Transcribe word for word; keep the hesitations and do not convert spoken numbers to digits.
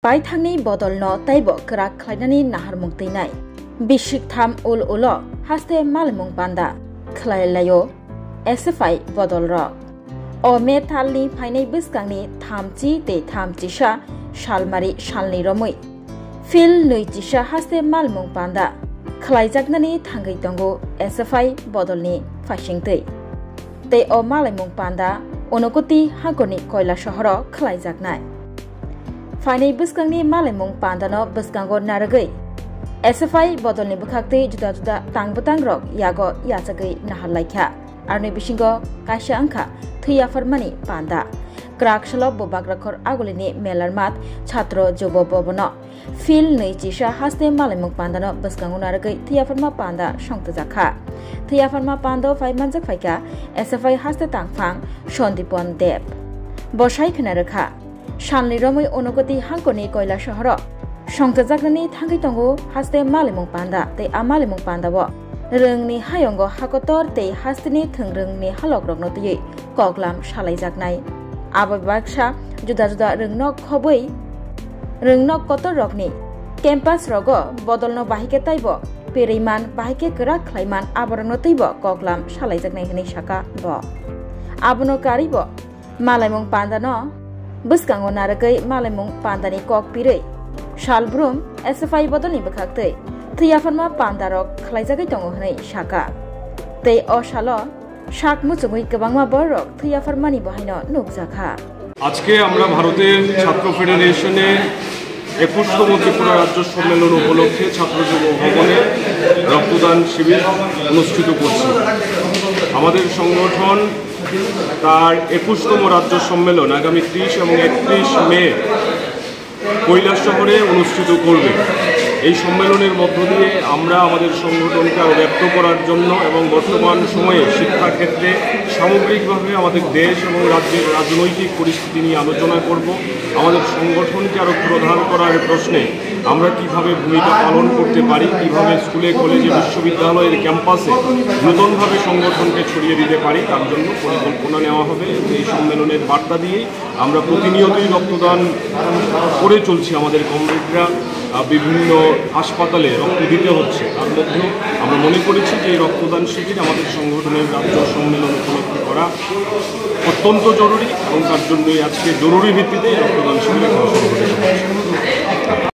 Paithakni bodolno teibo kwrak khlainani naharmung twinai. Bishiktham ul ulo haste malimung panda khlai laio S F I bodolrok. O May talni phainai bwskangni thamchi tei thamchisa salmari salni romwi Phil nwi chisa haste malimung panda khlaijaknani thangwi tongo S F I bodolni phaisingtwi. Tei o malimung panda Unakoti hangkorni Koila sohoro khlaijaknai. Phainai bwskangni malimung pandano bwskango narwgwi S F I bodolni bwkhaktwi juda juda tang bwtangrok yago yachagwi naharlaikha. Aroni bisingo kaisa wngkha thwi yapharmani panda. Kwrak salo Bubagrakhor Agulini Melarmat Chhatro Jubo Bhabono Phil nwi chisa haste malimung pandano bwskango narwgwi thwi yapharma panda songtwjakha. Thwi yapharma pando phai manjak phaikha S F I haste tangphang Sandipon Deb. Bo sai khna rwkha, salni romwi Unakoti hangkorni Koila sohoro songtwjaknani thangwi tongo haste malimung panda tei a malimung pandao rwngni hayungo hakotor tei hasteni thwngrwngni halokrokno twiwi koklam salaijaknai. Abo baksa juda juda rwngnok khobwi rwngnok kotorrokni campus rogo bodolno bahai khe teibo perwiman bahai khe kwrak khlaiman aborokno teibo koklam salaijaknai hwnwi saka bo. Abono karwibo malaimung pandano bwskango narwgwi malaimung pandani kok pirwi salbrum S F I bodolni bwkhaktwi thwi yapharma pandarok khlaijagwi tongo hwnwi saka. Tei o salo sak muchungwi kwbangma bororok thwi yapharmani bo haino nukjakha. আজকে আমরা ভারতের ছাত্র ফেডারেশনের একুশতম ত্রিপুরা রাজ্য সম্মেলন উপলক্ষে ছাত্র যুব ভবনে রক্তদান শিবির অনুষ্ঠিত করছি। আমাদের সংগঠন তার একুশতম রাজ্য সম্মেলন আগামী ত্রিশ এবং একত্রিশ মে কৈলাসহরে অনুষ্ঠিত করবে। এই সম্মেলনের মধ্য দিয়ে আমরা আমাদের সংগঠনকে আরও ব্যাপ্ত করার জন্য এবং বর্তমান সময়ে শিক্ষাক্ষেত্রে সামগ্রিকভাবে আমাদের দেশ এবং রাজ্যের রাজনৈতিক পরিস্থিতি নিয়ে আলোচনা করব। আমাদের সংগঠনকে আরও প্রধান করার প্রশ্নে আমরা কিভাবে ভূমিকা পালন করতে পারি, কিভাবে স্কুলে, কলেজে, বিশ্ববিদ্যালয়ের ক্যাম্পাসে নতুনভাবে সংগঠনকে ছড়িয়ে দিতে পারি, তার জন্য পরিকল্পনা নেওয়া হবে। এই সম্মেলনের বার্তা দিয়েই আমরা প্রতিনিয়তই রক্তদান করে চলছি। আমাদের কমরেডরা, আহ, বিভিন্ন হাসপাতালে রক্ত দিতে হচ্ছে। তার মধ্যেও আমরা মনে করেছি যে এই রক্তদান শিবির আমাদের সংগঠনের রাজ্য সম্মেলন উপলক্ষে করা অত্যন্ত জরুরি এবং তার জন্যই আজকে জরুরি ভিত্তিতে এই রক্তদান শিবির এখানে সংগঠিত হচ্ছে।